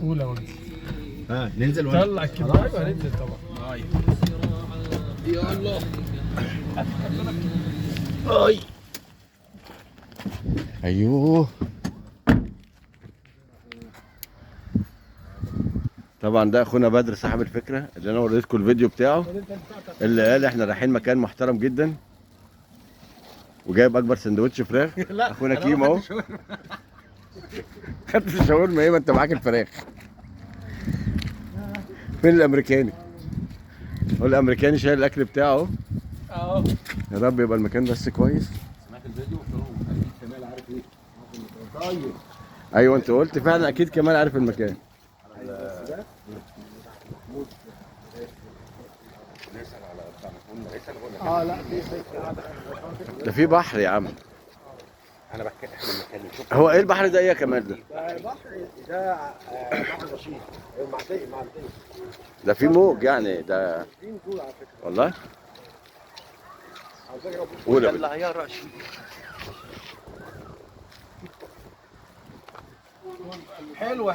قول يا وجدي. ها ننزل ولا طلع الكبده. ايوه هننزل طبعا. يا الله. ايوه طبعا ده اخونا بدر صاحب الفكرة اللي انا وريتكم الفيديو بتاعه، اللي قال احنا رايحين مكان محترم جدا وجايب اكبر سندوتش فراخ. اخونا كيمو اهو. خدت الشاورما ايه؟ ما انت معاك الفراخ. فين الامريكاني؟ هو الامريكاني شايل الاكل بتاعه. اهو. يا رب يبقى المكان بس كويس. سمعت الفيديو قلت لهم اكيد كمال عارف ايه. طيب ايوه انت قلت فعلا اكيد كمال عارف المكان. اه لا في ده في بحر يا عم. انا بتكلم، احنا بنتكلم. شوف هو ايه البحر ده ايه يا كمال ده؟ ده بحر، ده بحر رشيد. معدية معدية. ده في موج يعني ده. في نزول على فكرة. والله على فكرة. قول يا بدر. يلا يا رشيد. حلوة.